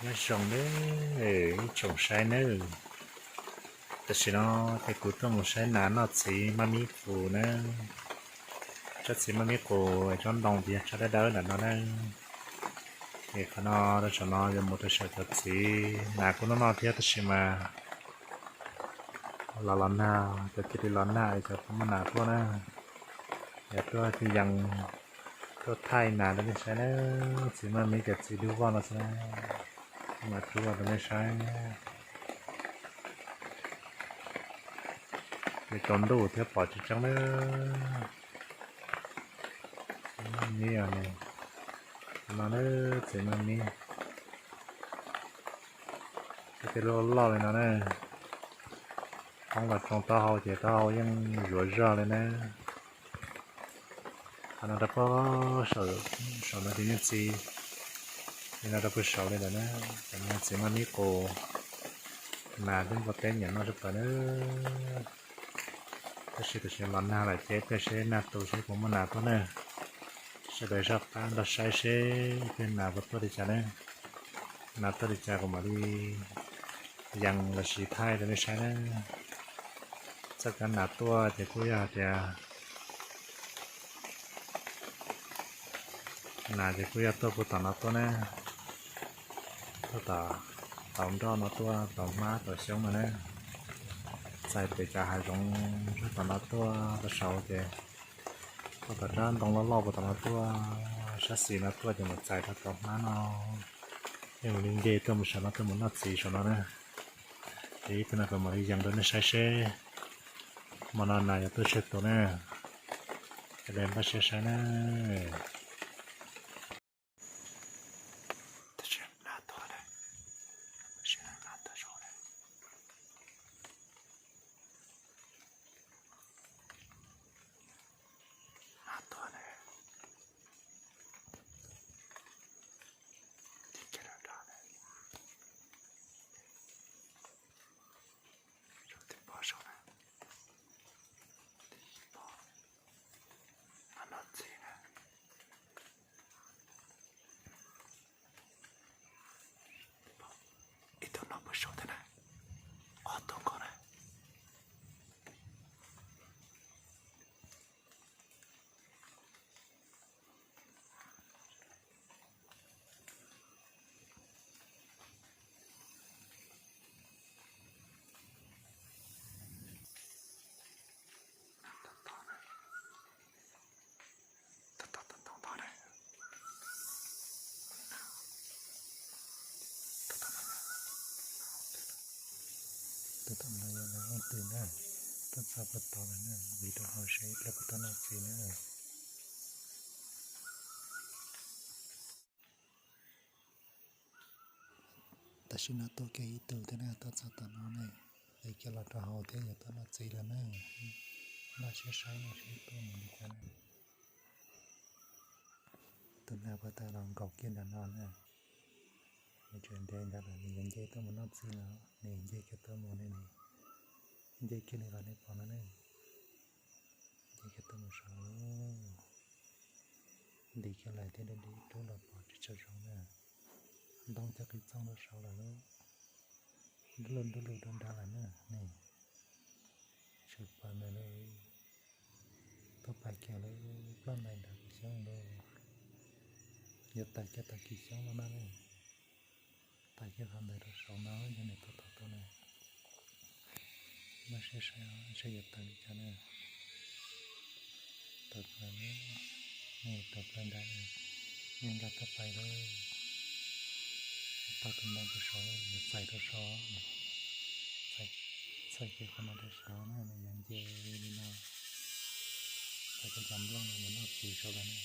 Nyob zoo nawb ib tsoom saib nawb. Tam sim no ces kuv tuaj mus saib nas noj txiv maj mib qus nawb. Tsob txiv maj mib qus, tsob ntoo ces yog tsob dawb dawb ntawm no nawb. Ces qhov no rau saum no yuav mus rau saum cov txiv nas kuj noj noj thiab tab sis mas los los nag, cov cia li los nag es cov kuj muaj nas tuaj na. Yog tuaj yees, tuaj thaij nas rau nej saib na. Txiv maj mib cov txiv dub voj no xwb na, mas rub los rau nej saib. Ces tsaus ntuj thiab pom tsis tseeb na. Txiv maj mib os, no na, txiv maj mib. Tej loj loj li no na, poob los tsoo taub hau ces taub hau yeej zuav zog li na. Qhov no rau puag saum, saum no ces yeej txi li no rau puag saum li ntawd na. Cov no txiv maj mib qus, nas twb npua teb nyiam noj tshaj plaws na. Tab sis tam sim los nag lawm ces pliag seb nag tu seb puas muaj nas tuaj na. Sawv daws zoj qab nrog saib seb ib pliag nas puas tuaj li cas na. Nas tuaj li cas kuv mam li yees los sis thaij rau nej saib na. Txoj kab nas tuaj ces kuj yog hais tias, nas ces kuj yog tuaj puag tom no tuaj na. Tuaj tom, tom nroj no tuaj, tom hmab tom xyoob no na. Txais pem cov hav zoov sab tom no tuaj rau saud ces tuaj tom rab ntoo loj loj puag tom no tuaj, sab xis no tuaj ces mus txais rau tom hmab no. Yeej mus li nce tuaj mus saum no tuaj mus noj txiv saum no na. Ces ib pliag no kuv mam li yees rau nej saib seb hmo no nas yuav tuaj tsawg tus na. Sawv daws npaj siab saib na. Ib tug no puag saud thiab na, ob tug nkaus na. Tus tom no yog nag hooj twm na, tuaj txog puag tod lawm na, vim rau hauv seb ib pliag puas tuaj noj txiv na. Tam sim no tuaj kiag ib tug thiab na, tuaj txog tom no ne, es kiag los rau hauv thiab yog tuaj noj txiv lawm na. Npaj siab saib no seb tuaj mus li cas na. Tus nag puag ta los nkaus kiag ntawm no na. Nws tseem nce ntawd lawm, nws yuav nce tuaj mus noj txiv lawm, nws nce kiag tuaj mus ne, nws nce kiag li los nej pom no ne. Nce kiag tuaj mus saud, nti kiag lawm thiab, deb deb rub los pom tsis tshua zoo na. Ntoo cov qis txoog rau saud lawm lauj, nrub lug nrub lug rau nrad lawm na ne. Tshwm plaws ntawd lawm, tuaj pais kiag lawm, ploj ntais ntawm kis xyoob lawm. Yuav tawm kiag tom kis xyoob no na ne. Tawm kiag qhov ntawd rau saud no, yog nws tuaj tod tuaj na. Npaj siab saib seb yuav tawm li cas na. Tawm plaws, nws tawm plaws nrad, nws nkag tuaj pais lawm. Tau tus ntoo rau saud, yuav txais rau saud, txais kiag qhov no rau saud na, nws yuav nce li no. Txais kiag cov nplooj no mus noj txiv saud lawm na.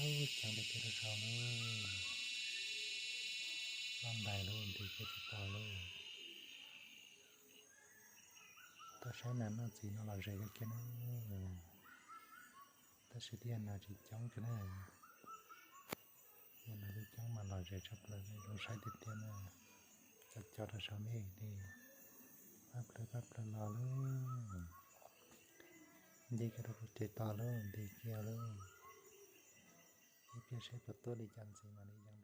Ub, ceev tiag tiag rau saud na. Ploj ntais lawm, nti kiag tsis tau lawm. Tuaj saib nas noj txiv no los ze kawg kiag na. Tab sis twb yog nas tsis coob kiag na. Yog nas tsis coob mas los ze tshaj plaws, zoo saib tiag tiag na. Txawm co rau saum nej li, pab plawg pab plawg los lawm. Nce kiag rau pem tsev tos lawm, nti kiag lawm. Ib pliag seb puas tuaj li cas ntxiv mam li yees.